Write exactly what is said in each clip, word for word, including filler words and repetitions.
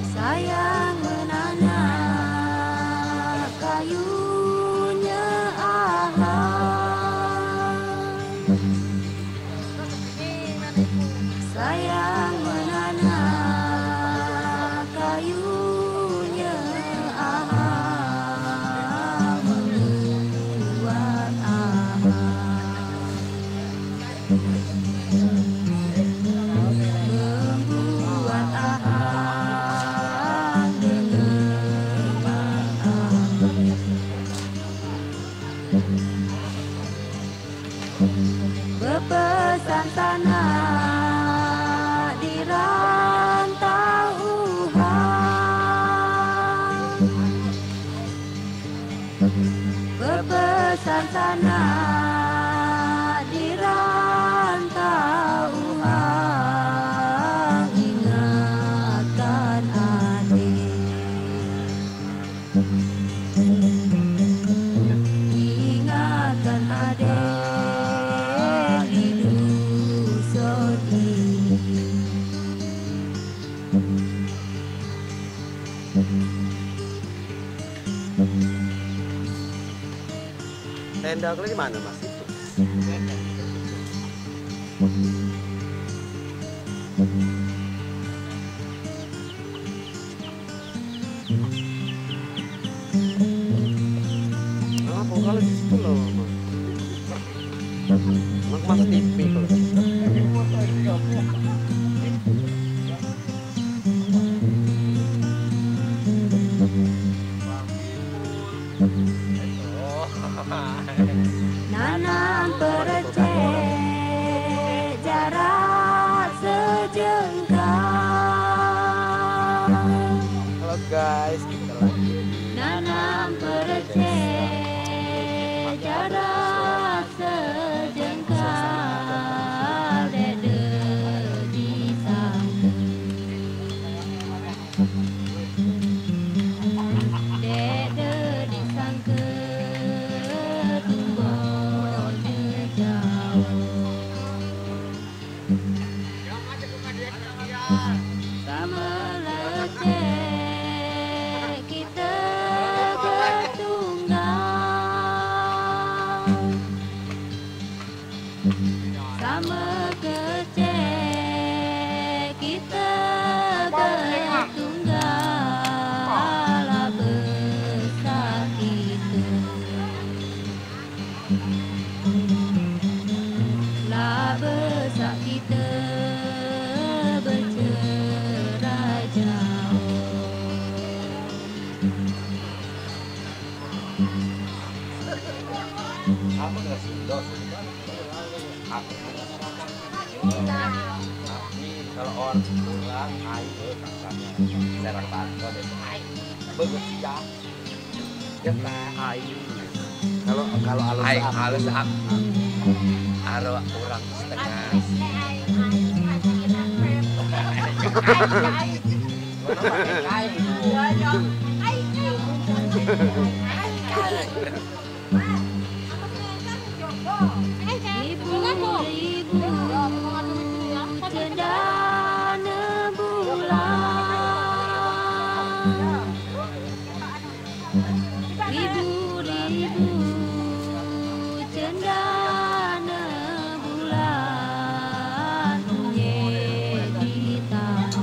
Sayang menanam kayunya Ahang. Sayang menanam kayunya Ahang, membuat Ahang, membuat Ahang dengar. Bepesan tanak di rantau Uhang. Bepesan tanak di rantau Uhang, ingatkan adek. Ingatkan adek di dusun ini. Tenda kalian di mana, Mas? Itu. Kenapa kalau di situ loh, Mas? Mas, Mas T V kalau. Nanam perecek jarak sejengkal. Halo guys, kita lagi. Nanam perecek jarak sejengkal, dede di Kalau orang kurang air, eh, kasarnya. Serang batu deh. Air. Bagus ya. Kita air. Kalau, kalau alus air, alus ap. Aro orang setengah. Air, air, air, air, air. Air, air. Air, air. Air, air. Ibu, ibu, cendana bulan. Ibu, ibu, cendana bulan, nye di tano.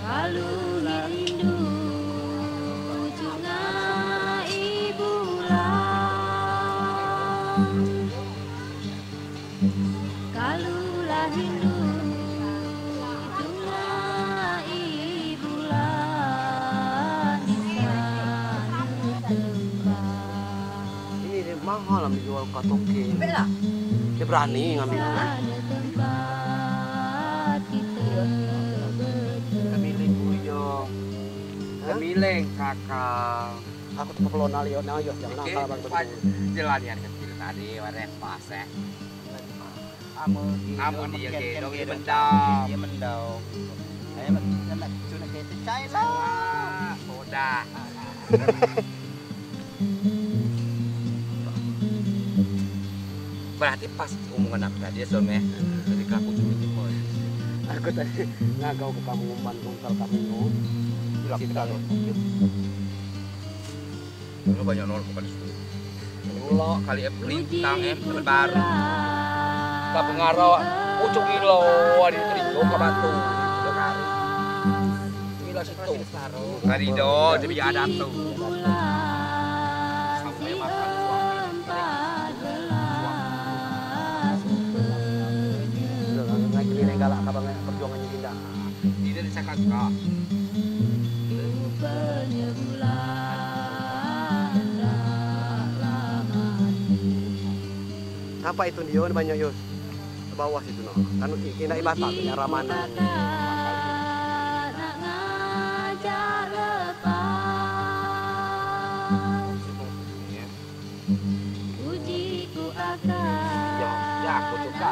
Kalu rindu cungai bulan. Kalu lah rindu, cungai bulan di sana tempat. Ini deh, mahal ambil jual katoke. Ambil lah. Dia berani ngambil. Sana tempat kita bertemu. Kemiling buyong. Hah? Kemiling kakak. Aku tuh kepelon alih, yo, nah, yo, jangan nakal, Bang, betul. Jalan yang kecil tadi, warna pas, eh. Amun dia, amun dia meken, gendong, dia mendam. Dia mendam. Ayo, mak, nak cuna kita cai lah. Sudah. Berarti pas omongan aku tadi, ya, Som, ya? Tadi kelaku cumi itu, Boy. Aku tadi ngagau ke kamu umpan, umpan kamu, no. Bilang kita, no. Lu banyak nol bukan sepuluh. Nol kali, eh, pelintang, eh, lebar. Ke pengarah, ujung ilo, ada di Terinjau, ke Batu. Sudah kari. Ilo situ. Kari do, jadi ada tu. Sampai makan suami. Sudah, ngai keliling galak, kabar ngai perjuangan ini dah. Ini di Jakarta. Apa itu dia banyak, Yus? Ke bawah situ, no. Kan ki-, kena ibarat tu, nyaramana. Uji ku akan. Ya, ya, aku suka.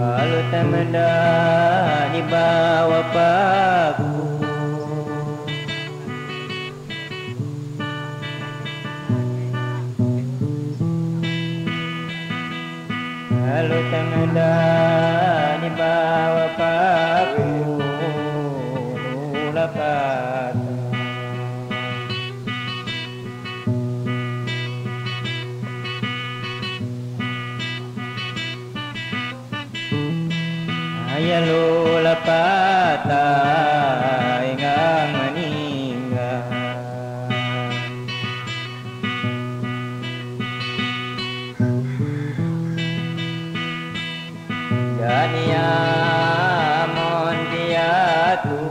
Kalo tamendah di bawah paku, kalo tamendah di bawah paku, lapata. Aya lula patah ingang maningga. Jadi amun diatu,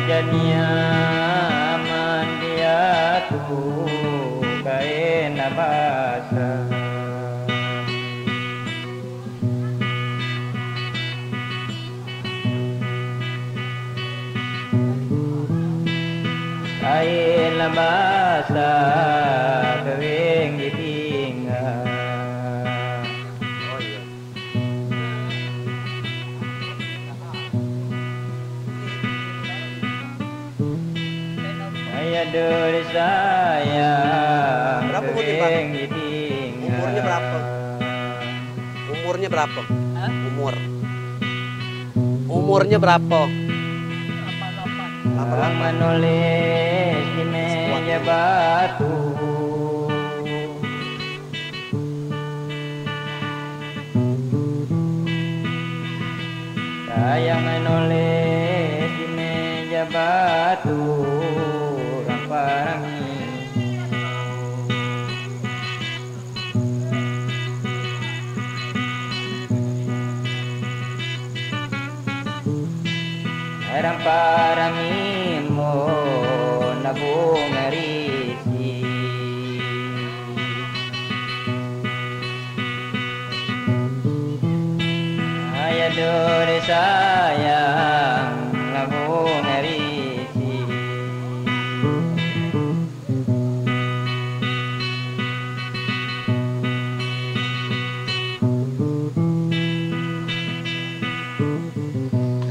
jadi amun diatu, kaena basa. Kaena basa kering di pinggan. Aya duri sayang. Berapa umurnya, Pak? Kering di pinggan. Umurnya berapa? Umurnya berapa? Hah? Umur. Umurnya berapa? Delapan puluh delapan. Delapan puluh delapan. Orang menulis di meja batu. Sayang menulis di meja batu, orang parang ini. Orang parang ini mo nabung arisi. Aya duri sayang nabung arisi.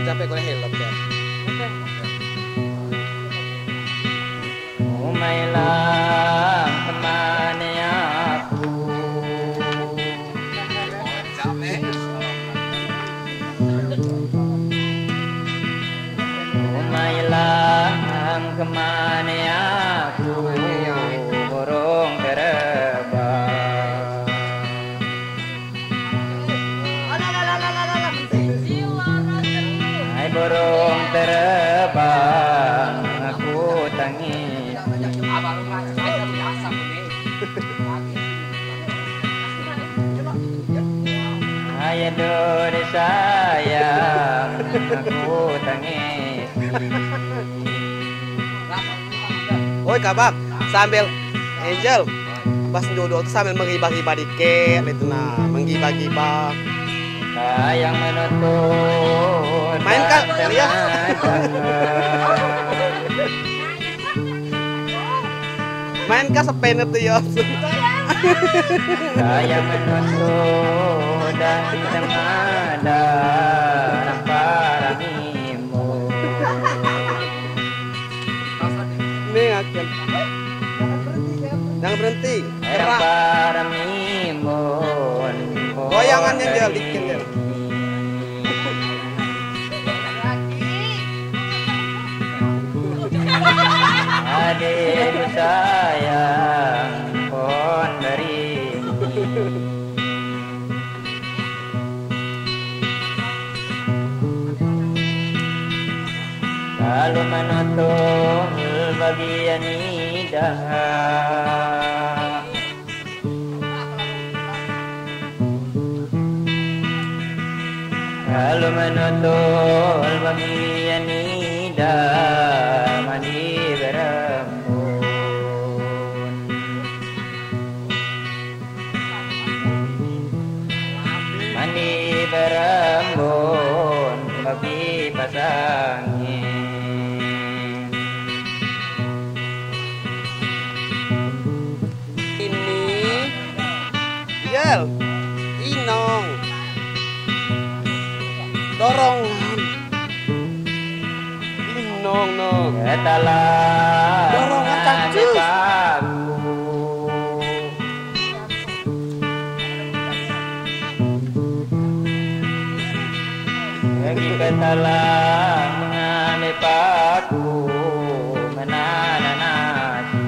Capek kau helm ya. Umailah temani aku. Kemana aku, burung terbang? Hai burung terbang, aku tangis. Hai aduh disayang, aku tangis. Oi, Kabak, sambil Angel, pas duduk tu sambil menggibah-gibah dikit, itu nah, menggibah-gibah. Sayang menuntut. Main, Kak, dari ya. Main ka sepener tu, yo. Saya menuntut dan di tengah dalam paramimu. Ni, akhir. Jangan berhenti. Dalam paramimu. Goyangannya dia dikit, ya. Adikku sayang, pohon beringin. Kalau menuntut bagian indah. Kalau menuntut bagian indah, mandi berembun. Mandi berembun, bagi pasangin. Ini, Jel, inong, dorongan, inong, nong. Ketalah dorongan, cacus. Lagi ketalah mengambil paku, menanam nasi.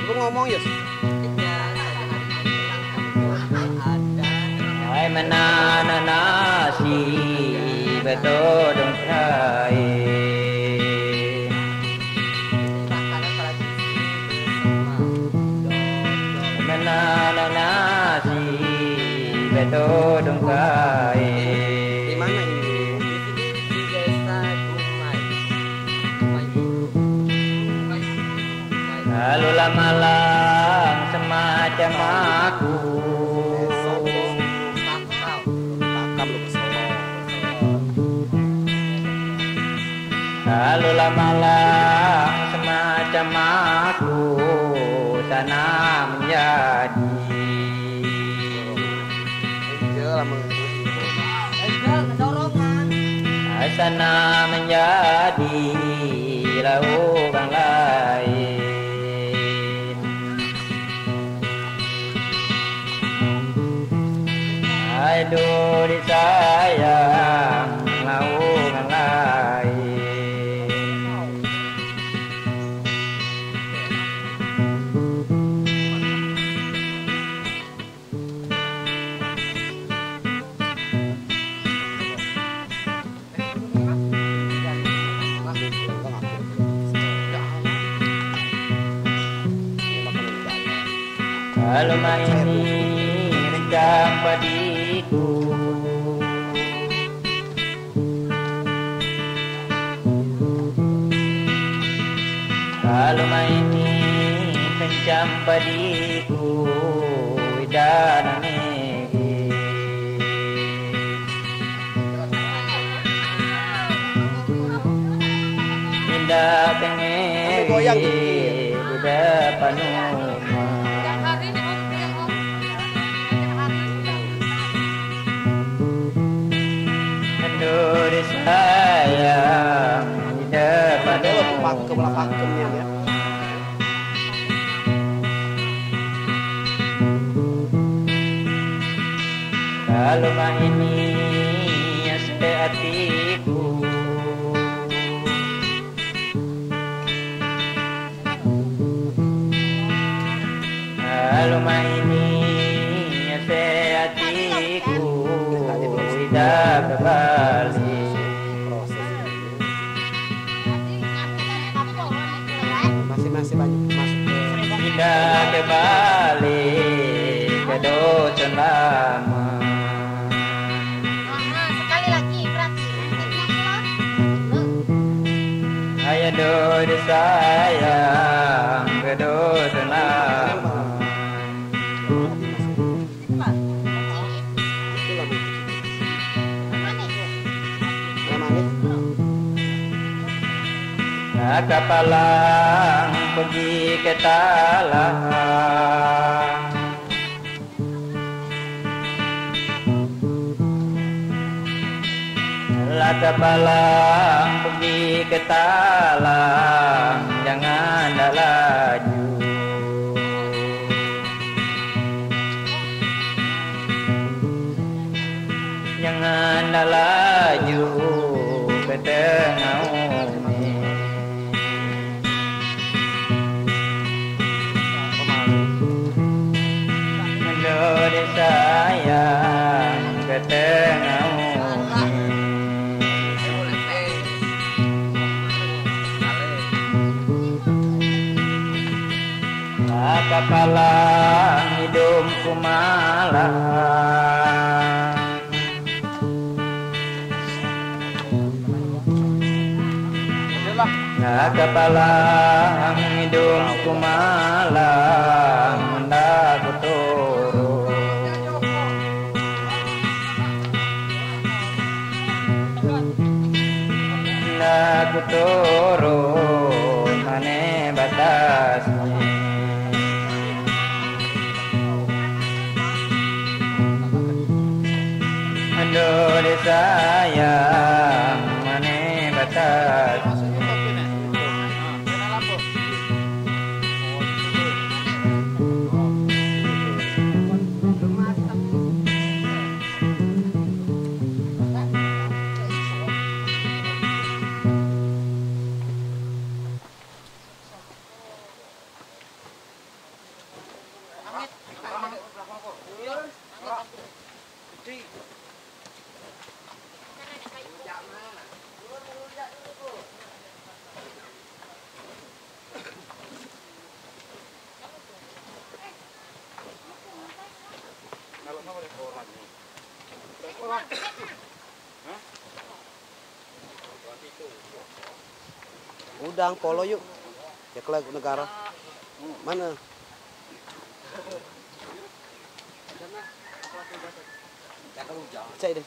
Lu ngomong, Yus. Hai menanam nasi, betodong kain. Menanam nasi, betodong kain. Di mana ini? Di desa Dumai. Kalau lamalang semacam aku. Kalau lamalang semacam aku, sana menjadi. Sana menjadi lauk orang lain. Aduh, disayang lauk orang lain. Kalau main ini rencang padiku. Kalau main ini rencang padiku, dah nangis. Indah tengah goyang di depan rumah. Aduh, disayang di depan rumah. Pakem lah, pakem ni, ya. Kalau main ini seatiku. Indah kebalik. Proses ini. Masih, masih banyak masuk ke. Indah kebalik ke dusun lama. Sekali lagi, berarti. Ayah doi disayang ke dusun lama. Kakak palang pergi ke talang. Lah kakak palang pergi ke talang, jangan dah laju. Jangan dah laju ke tengah umi. Doi disayang ke tengah umi. Kakak palang idungku malang. Kakak palang idungku malang, nda kuturun. Nda kuturun, mane batas. Doi disayang, mane batas. Udang polo yuk. Ya, keluar negara. Mana? Cek deh.